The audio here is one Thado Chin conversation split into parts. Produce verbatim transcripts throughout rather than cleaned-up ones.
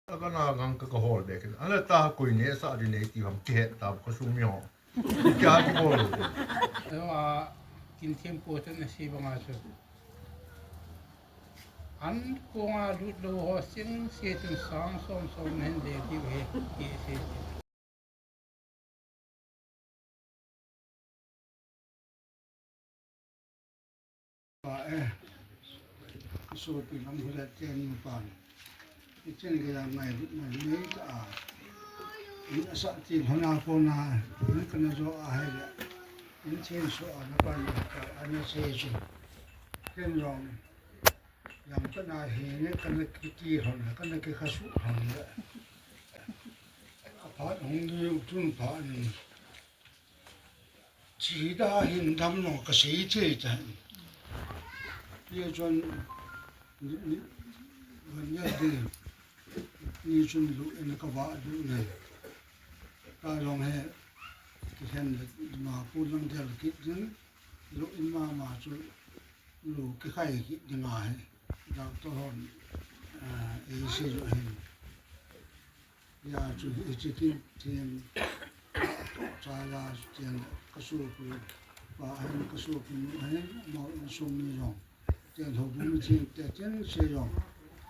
Ka na gang ka ka hol be kin. Ala ta koi ne sa di ne ti ham ki het ta ka sung mi ho. Ki ha ki bol. Ewa, kin thim po ten na si banga chu. An ko nga lut lo ho sing se tun sang som som hen de ki he ki se. Pa e, sopi lam hula teni pan. Ichen ke yang ngai lut na nei ta a. In asa ti hona ko na, in kana jo a hai le. In chen so a na pan ka a na se su. Ken jong. Yang kana he ne kana kiti hon, kana ke khasu hon le. Aphat hong ni utun pa ni. Chida hin dam lo ka sei che ta. Ye chun ni, ni, ni, ni, ni chun lu en ka va lu ne. Ka long he, ki hen le ma pu lang del ki din, lu in ma ma chu lu ki khai ki ding a he. Doctor hon, ah, e se lu hen. Ya chu hi chi kin tin. Cha la chu tin ka su ku pa hen ka su ku nu hen mo in sum ni jong. Tin ho bu mi tin te tin se jong.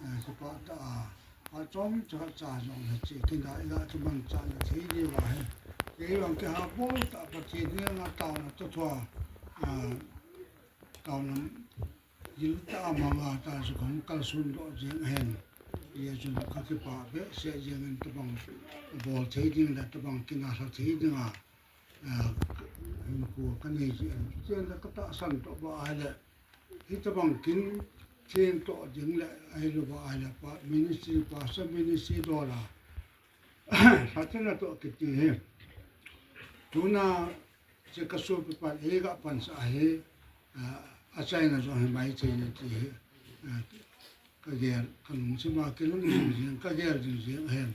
Eh, ki pa ta a. Pa chom cha cha jong le chi kin da ila chu man cha le thei ni wa hen. Ke jong ke ha bol ta pa ti ni nga ta na to thua. Ah, Taona gil ta manga ta chu kahung kalson doh jeng ahin. Hijeh chun ka kipa behseh jeng in tabang bol thei ding le tabang kinahla thei dinga, ah, hinkho ka nei jeh in. Chuteng le ka tahsan toh ba ahile, hitabang kin theng toh ding le ahilou ba ahile pa ministry, pastor ministry dola. Hachena toh kiti hi. Tuna Che ka sopi pan, e ka pan sa hi, ah, achaina jong hi mai thei na ti hi, ah, ka gel, ka nung sima kilung jing jing, ka gel jing jing hen.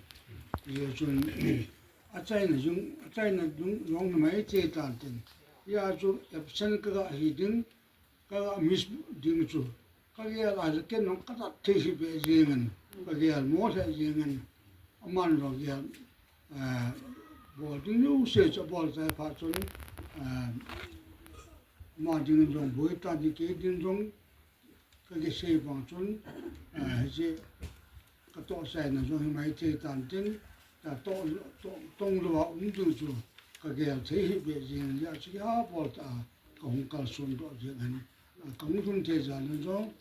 Hijeh chun, achaina jong, achaina jong, jong hi mai thei tan tin. Hijeh chun absent ka ga hi ding, ka ga miss ding chu. Ka gel a le ken jong ka tat thei hi be jeng in, ka gel mo lheh jeng in, aman jong gel, eh, bol ding jouse chu abol chai phat chun, eh, ama ding in jong boi ta ding, kei ding jong ka kisei bang chun, eh, hiche ka tohchaina jong hi mai thei tan tin, ta toh, toh, tong lou a um ding chu ka gel thei hi be jeng in, hijeh chun ha bol ta a ka hung kalson doh jeng in, eh, ka hung lhun thei jal in jong,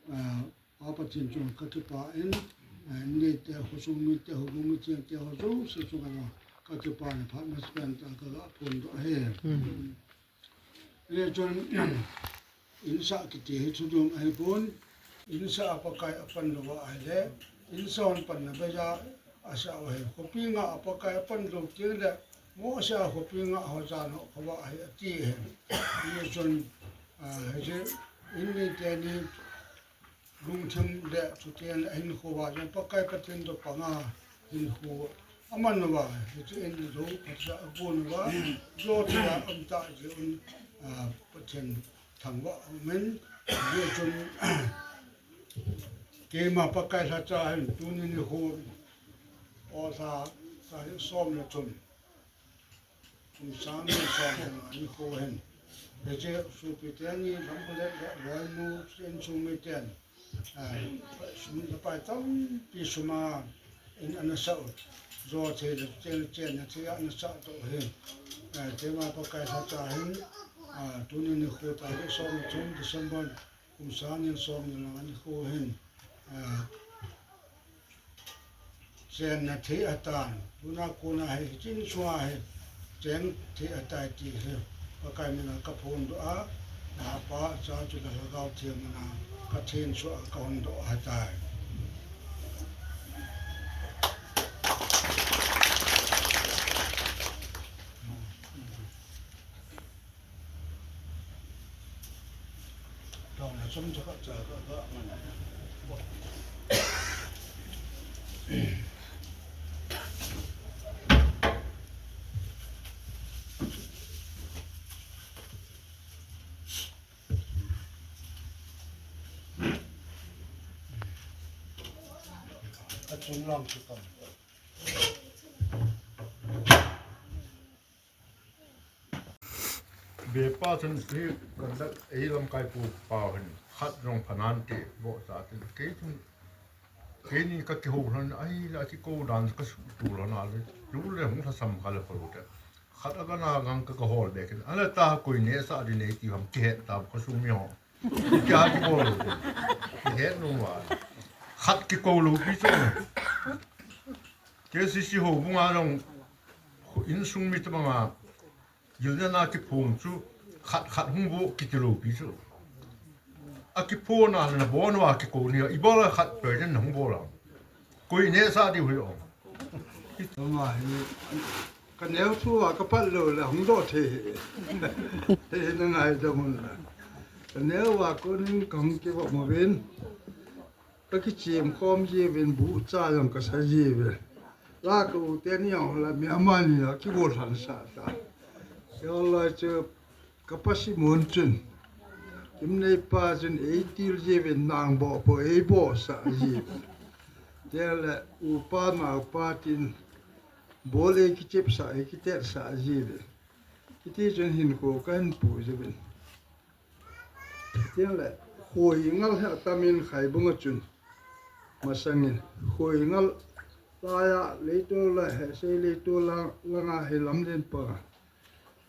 eh, Pa Pathen chunga ka kipah in, eh, in neite, khosung mite, houbung mite, te ho jouse chunga jong ka kipah in phat masapen tah a ka ga phondoh ahi. Hmm. Hijeh chun, insah kiti hi thudung ahipon, insah a Pakai apan lou va ahile, insah hon panna beija asah u ahi. Khopi nga a Pakai apan lou teng le, Mose a khopi nga ho jan ho khovah ahi ati ahi. Hijeh chun, ah, hiche in neite ni Lungthim le chuteng le ahinkho va jong Pakai Pathen toh panga hinkho aman uva, hiche in jou phatah a agon uva, jou thei a um tah jeh un, ah, Pathen thangvah aum in, hijeh chun, keima Pakai lhacha hin tuni nikho, o lha, tarik som le thum. Kum sang ni som le nga nikho hin. Hiche sopi teni Lamkholet le Loinu insung miten, ah, sum le pai tampi sum a in ana sah u. Jou thei le chen, chenna thei a ana sah toh hin. Ah, keima Pakai lhacha hin, ah, tuni nikho tarik som le thum December kum sang ni som le nga nikho hin. Ah, Chenna thei ahitan, tuna kona hi, hiche insung a hi, cheng thei ahitai ti hi, Pakai mina ka phondoh a, Apa, Cha chule Lhagao Theng mina ka thensah a ka hondoh ahitai. Achung lang chu kam. Bepa chun hi conduct, ei lamkai pu pa hin khat jong phanan ti bo sa tin kei chun keini ka kihou lhon, ai la kikou dan ka sutu lhon a le, tu le hung lhasam kha le phalu te. Khat a kana gang ka, ka hol be kin. Ala ta koi ne sa di nei ti ham kihet ta ka sung mi ho. Kya kibol. Kihet nu wa. Khat kikou lou pi chu. K C C ho bunga jong insung mi tabanga. Yun na kiphung chu khat khat hung bo kiti lou pi chu. A kiphuna na bon wa kikou ni, i bola khat pe den hung bola. Koi ne sa di hui o. Tuma hi ka neu thu a ka pat lou le hung do the. He he na ngai da mun la. Ka neu wa ko ning kang ki bo mo vin. Ka kichim khom ji vin bu cha jong ka sa ji vin. La ka u te ni jong la mi ama ni a ki bo than sa ta. Yo la chu Ka pa Simon chun, Kimnei pa chun ei til jiuvin nang bo po ei bo sa jiuvin. Tele upa nau pa tin bol ei kichep sa ei kitet sa jiuvin. Kiti chun hin ko kan pu jiuvin. Tele khoi ngal he tamin khai bunga chun. Masangin khoi ngal laya leitu la he sei leitu la langa he lam len pa.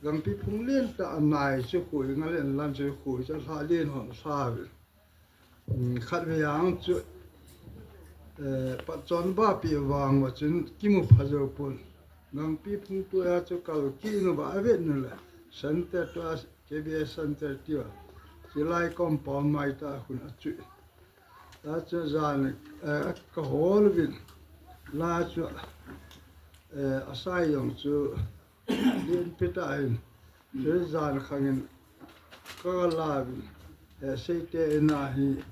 Gangpi phung len ta a nai chu khoi ngal en lan chu khoi chu lha len hon sa ve. Khat ve yang chu, eh, patchon ba pi vang wa chun kimu pha jo pon. Gangpi phung tu ya chu kal ki nu ba a ve nu la. Center tu a K B S Center ti wa. Chilai compound mai ta khun a chu. Ta chu jan, eh, ka hol vin. La chu, eh, a sai jong chu Din pita in, Rizan khangin, ka la, eh, seite ina hi,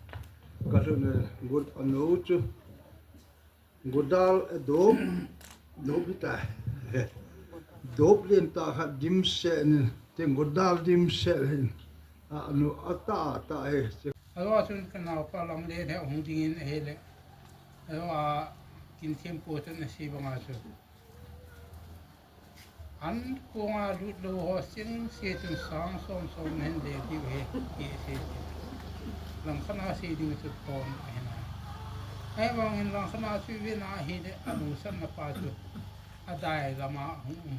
ka thun, eh, gut anu chu, gudal, eh, dop, dop pita, dop lin ta khat dim se ni, tin gudal dim se hin, a anu ata, ata, eh, Alo a chun ka naupa lam le le hung dingin ahi le. Alo a kin thiam po chun a si banga chu. An konga lut lou ho sing se chun sang som som hen le diu he, ti se chun. Langkhat a se ding chu ton ahi na. Ahivangin langkhat a chu ve na ahi le a lungsan na pa chu. A dai lama hung um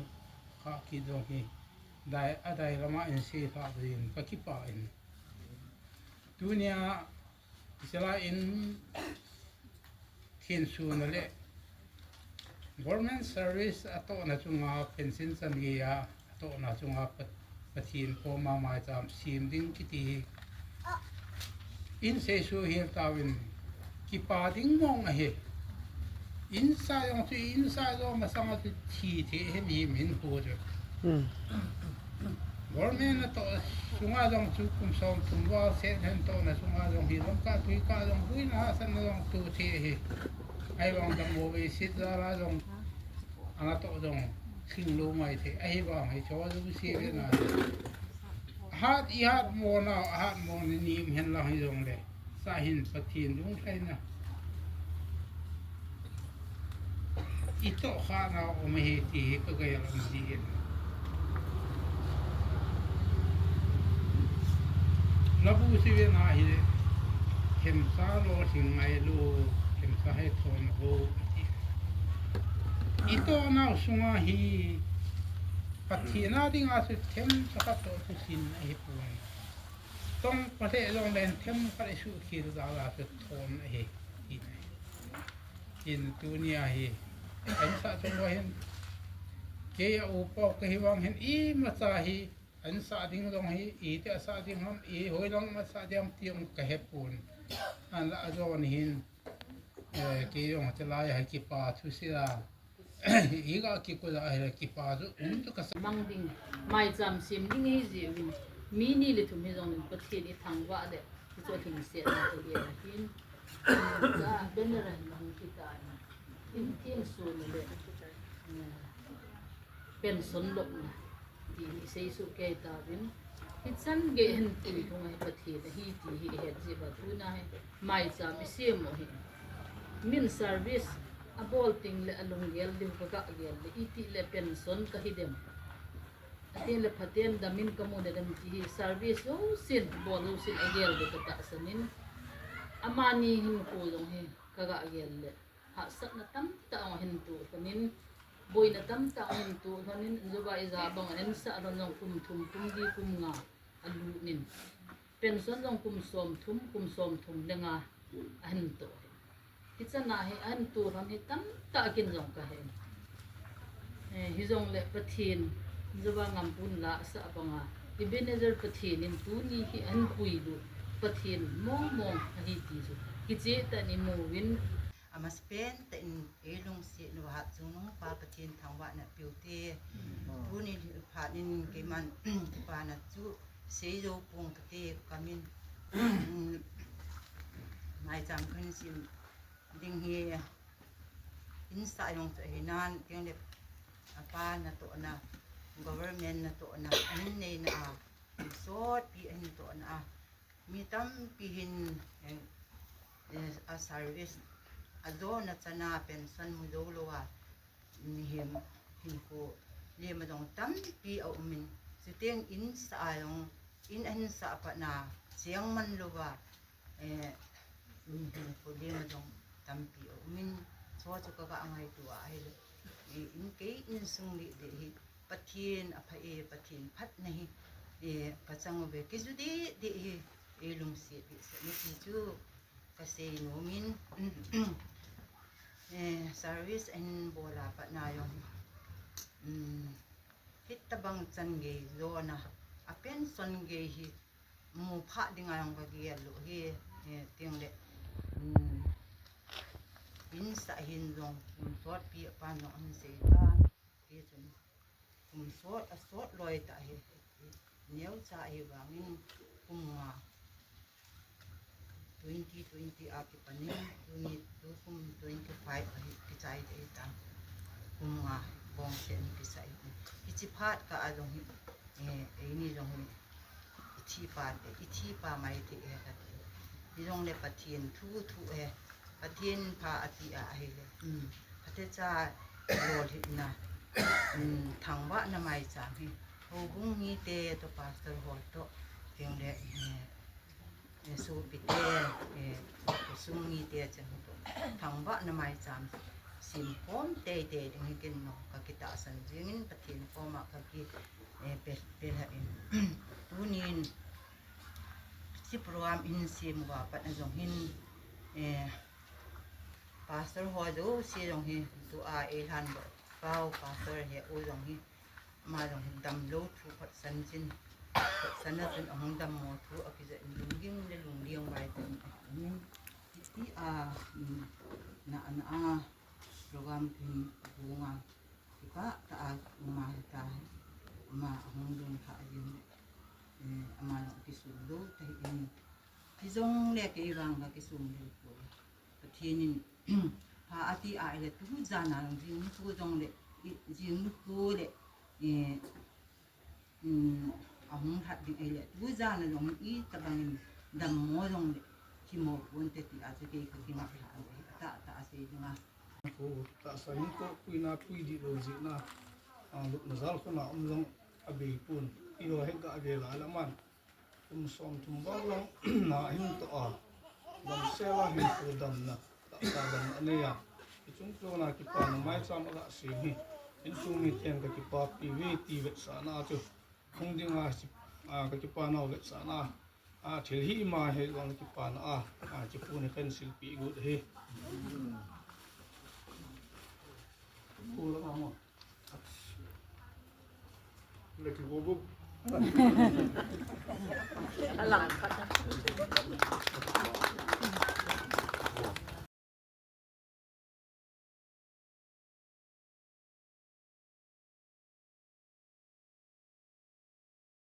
kha ki jong hi. Dai, a dai lama in se tha ding ka kipa in. Tunia, Israel in thin su na le government service a tohna chunga pension chan gei a, a tohna chunga Pat-, Pathen koma maicham sem ding kiti hi. In sei su hel tauvin kipa ding mong ahi. In sa jong chu, in sa jong masang a chu thi the hen hi min hu chu. Hmm. Government na toh sunga jong chu kum som thum val set hen tohna sunga jong hi lam ka tui ka jong hui na ha san na jong tu the hi. Ai jong dam bo ve sit za la jong ana toh jong thing lou mai the. Ahivang hi cho jong si ve na. Hat i hat mo na, hat mo ni nim hen lang hi jong le. Sa hin Pathen lunglhaina. I toh kha na um hi ti hi ka gel um ji in. Labu si ve na hi le. Themsa lo thing ngai lo, themsa he thon ho ti. I toh nau sunga hi Pathen a dinga chu themsa khat toh chu sin ahi pon. Tong pate jong len themkhat i suhkhel jal a chu thon ahi, ti nai. Tin tunia hi, an sa chung va hin, kei a upa ka hi vang hin, imacha hi, an sa ding jong hi, iti a sa ding ham, i hoilang ma sa ding ham ti jong ka he pon. An la a jon hin, eh, kei jong te lai a kipa thu si a. Hi ga kikoi a hi kipa chu um chu ka sa. Mang ding, maicham sem ding hi ji uvin. Mi ni le thum hi jong in Pathen i thangvah le, chu chu thing se na chu hi a hin. Ka banner a hin hung kita in. In tin su ni le, eh, pension lop na. Ti hi sei su kei tauvin. Hichan gei hin ti thung a hi Pathen a hi ti hi het ji ba tuna hi. Maicham i sem u hi. Min service abol teng le alunggel diu kagah gel le, itih le pension kahi dem. Ateng le phaten damin kamu na dem ti hi service jousen, bol jousen agel diu katahsan in. Amani hinkho jong hi kagah gel le, hahsatna tamtah ahin toh lhon in, boina tamtah ahin toh lhon in, jouva ija bang ahin sah lhon jong kum thum, kum li, kum nga alut in. Pension jong kum somthum, kum somthum le nga ahin toh. Hichan a hi ahin toh lhon hi tamtah kin jong kahe. Eh, hijongle Pathen, jouva ngampun la asah banga, Ebenezer Pathen in tuni hi ahin puilut Pathen mong mong ahi ti chu kicheh tah in imu uvin. Amasapen tah in eilungset uva Hatchungnung Pa Pathen thangvahna peh ute. Tuni phat in keiman kipana chu seijou ponge kati kamin. Maicham kahin sem ding hi, insah jong chu ahi nan, teng le apa natohna, government natohna, ahin neina a, sotpi ahin tohna a, mi tampi hin, eh, eh, a service, ajona chana pension mu jou louva, mihem hinkho lema jong tampi aum in, chuteng insah a jong, in ahin sah patna, cheng man louva, eh, mihem hinkho lema jong tampi aum in, chu chu kagah ngaito a ahile, eh, in kei insung deh deh hi, Pathen apha e, Pathen phatna hi, eh, kachang uve, kiju deh deh hi, eilungset behseh e ti chu kasei nom in, eh, service ahin bol a patna jong, um, hitobang chan gei jona, a pension gei hi, mu phah dinga jong kagel lou hi, eh, teng le, um, insah hin jong, kum sotpi apan jong ahin sei tan, tichun, kum sot, asot loi tah hi, neocha ahi vangin, kum nga, twenty twenty a kipanin, tuni tukum twenty five ahi kichai deh tan. Kum nga bong sen kisai. Hiche phat kah a jong hi, eh, eini jong hi, ithi pa te, ithi pa mai thei e kati. Hijongle Pathen thu thu e, Pathen pha ati a ahile, um, phatecha lolhinna, um, thangvahna maicham hi, houbung mite toh pastor ho toh, teng le, eh, eh, sopite, eh, khosung mite cheng toh, thangvahna maicham sem khom teitei ding hi ken jong kakitahsan jingin Pathen koma kaki, eh, pe, pelha in. Tunin hiche program in sem uva pat a jong hin, eh, pastor ho jouse jong hi tua eilhan doh pau pastor he u jong hi, ama jong hi damlou thu khatsan chun, khatsan a chun ahung dammo thu akijah in lunggim le lungliang vai tah in aum in, hitia, um, na, na a program hin gunga kipah tah a ama hita, ama ahung lhung lhah jing le, eh, ama jong kisun lou tah in, hijongle kei vang kakisum lou poi. Pathen in pha ati ahile, tujan a jong jing nikho jongle, i, jing nikho le, eh, um, ahung lhat ding ahile, tujan a jong itobang in dammo jongle, kimo ponte tia chu kei kakingailha le, atah tah a sei dinga. Khu tahsa hinkho puina pui dih lou jeh in, a, lupna jal khun a um jong abei pon. Eiho hi kagel a le aman kum somthum val lang na ahin toh a, damsel a hinkho damna, tahsa damna anei a, hiche chungchon a kipana maicham aga sem hi, insung miten kakipapi uve ti vetsahna chu, hung dinga, a, kakipanau vetsahna, a, thil hi ima hi jong kipana a, a, hiche pu ni khan silpeh got ahi. Pu la ma mo. Leki bobo. Alang khat.